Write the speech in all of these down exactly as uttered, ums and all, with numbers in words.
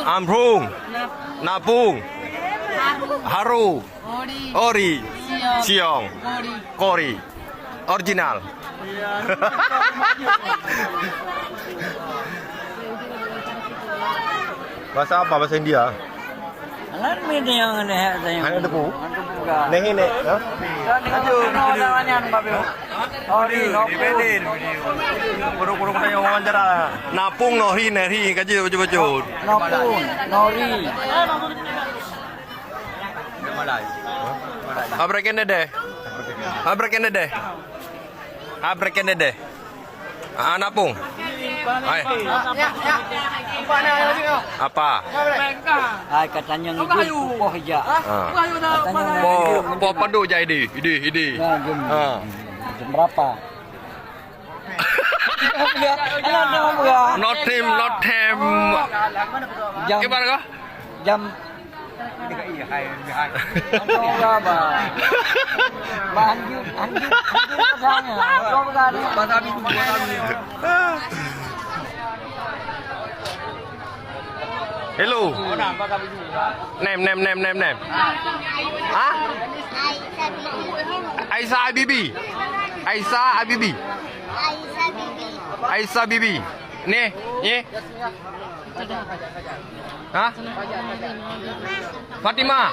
Amrung. Napung. Haru. Ori. Siong. Kori. Original. Bahasa apa? Bahasa India? Alat media yang aneh, saya. Hana teupeu? Hana teupeu kan? Nehi nek, ha? Kan dengan orang-orang yang babe. Oh, di, oke. Buruk-buruk saya wawancara. Napung, nohri, nehri, kaji bacut-bacut. Napung, nohri. Abrakenede. Abrakenede. Abrakenede. Ah, napung. Hai. Apa? Hai, katanya ngidul, poh ija. Ah. Katanya Po, ngidul. Po padum jai di, di, di. Ya, jam, Ah. jam berapa? Enggak, enggak, enggak. Not him, not him. Jam, Gimana kau? jam Aduh, bah. Bah, lanjut, lanjut, lanjut ke sana. Kau ke sana. Hello. Nem, nem, nem, nem, nem. Hah? Aisyah Habibi. Aisyah Habibi. Aisyah Bibi. Nih, nih. Hah? Fatimah.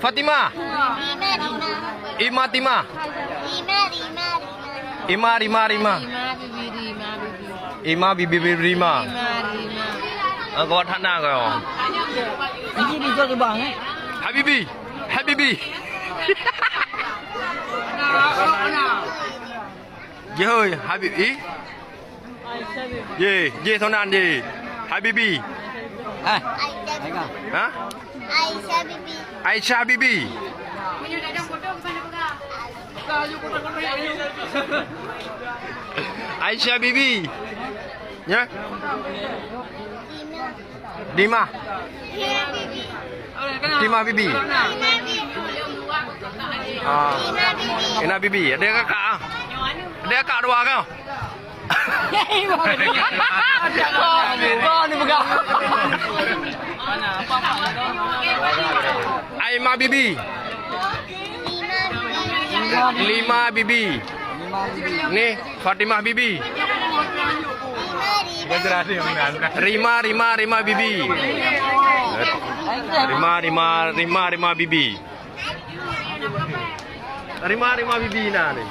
Fatimah. Ima Timah. Ima, Rima, Rima. Ima, Rima, Rima. Ima, Bibi, Rima. Ima, Bibi, Rima. Ima, Rima. Ah, kuat hana kau. Ini bisa tu, Bang, eh? Habibi. Habibi. Jihoi, Habib, i? Ye, ye, sonan, ye. Habibi. Ah, Aisyah. Ha? Aisyah Bibi. Aisyah Bibi. Aisyah Bibi. Ya? Dima. Dima Bibi. Ah. Ina Bibi. Ada kakak ah? Ada kakak dua kan? Kau ni pegang. Aima Bibi. Lima Bibi. Ni Fatimah Bibi. Rima, Rima, Rima Bibi. Rima, Rima, Rima, Rima Bibi. Rima, Rima Bibi na ni.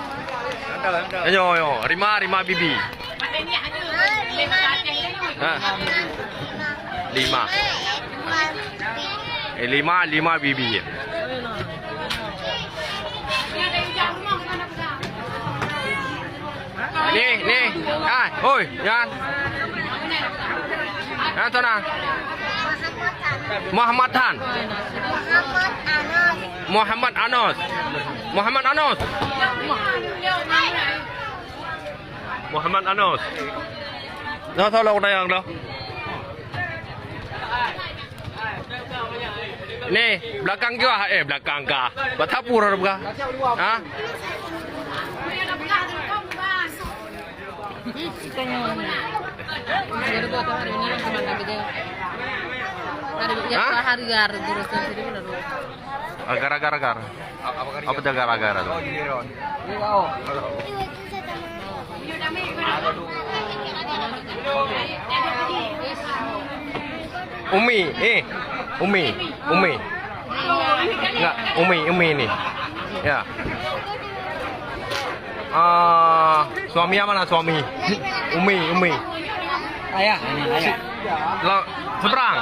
Ayo, ayo. Rima, Rima Bibi. Ha. Lima. Eh, lima, lima Bibi. Ni, ni. Ah, oi, Yan. Yan sana. Muhammad Han. Muhammad Anos. Muhammad Anos. Muhammad Anos. Nah, tolong tayang dah. Ni, belakang kah? Eh, belakang kah? Batapu dah buka. Ha? Hari-hari terus. Agar, agar, agar. Apa jaga raga tu? Umi, eh, Umi, Umi. Enggak, Umi, Umi ni. Ya. Ah, suami mana suami? Umi, Umi. Ayah, ayah. Lah, seberang.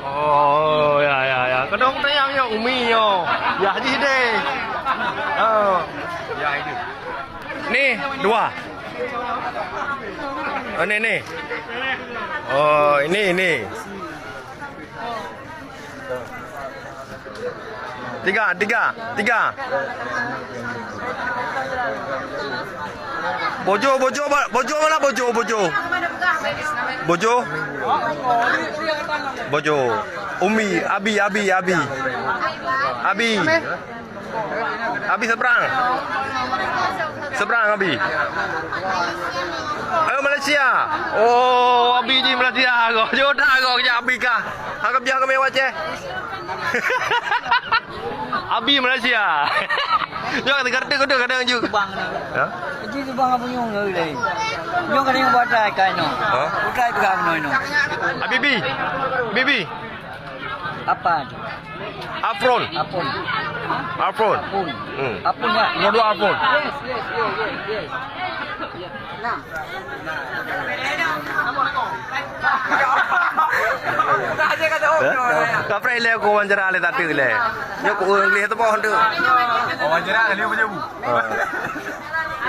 Oh, ya, ya, ya. Kadang tanya ya Umi yo. Ya, Haji deh. Oh. Ya, itu. Ni, dua. Oh, ni, ni. Oh, ini, ini. Tiga, tiga, tiga. Bojo, bojo, ba-, bojo mana bojo, bojo? Bojo? Bojo. Umi, abi, abi, abi. Abi. Abi seberang. Seberang Abi. Eh, Malaysia. Oh, Abi jih Malaysia. Goh, jeuet goh kejak Abi kah. Hana keubah kami awak Aceh. Abi Malaysia. Jok, teuka-teuka kadang ju. Bang. Ha? Ji tu bang apa nyong lagi. Nyong kadang buat dah kai no. Ha? Utai pegang no no. Habibi. Bibi. Apa tu? Afron. Apun. Afron. Apun. Hmm. Apun ya. Nomor dua Afron. Yes, yes, yes, yes, yes. Nah. Kapreh lé aku wawancara lé tatu lé. Nyoe ku ureueng lé teupok tu. Wawancara kali apa jabu? Ha.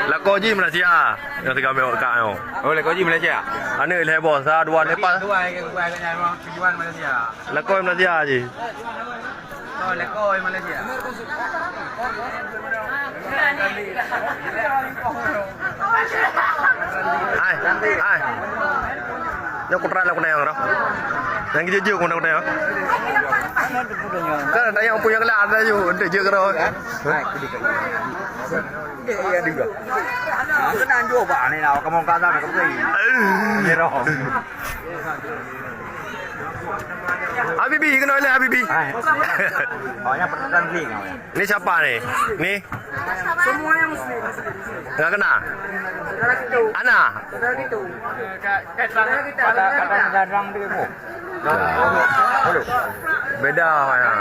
Lakoe jih Malaysia. Nyang sigoe meukat nyoe. Oh, lakoe jih Malaysia. Aneuk lhèe boh, sa dua lhèe pat. Dua ke bukan kat nyan, tujuan Malaysia. Lakoe Malaysia jih. Oh, lakoe Malaysia. Hai, hai. Nyoe kutra lah kunayang dah. Yang jujur kunayang. Kan ada yang punya kelak ada ju, ada je kero. Hai, kudu. Dia, dia juga. Nah, kena jua bah ni lah, kamu kata nak kepui. Ni roh. Habibi, kenal lah Habibi. Hai. Oh, yang pertama ni kau ya. Ni siapa ni? Ni? Semua yang muslim. Enggak kenal? Saudara kita. Ana? Saudara kita. Saudara kita. Ada, ada saudara tu. Beda ya.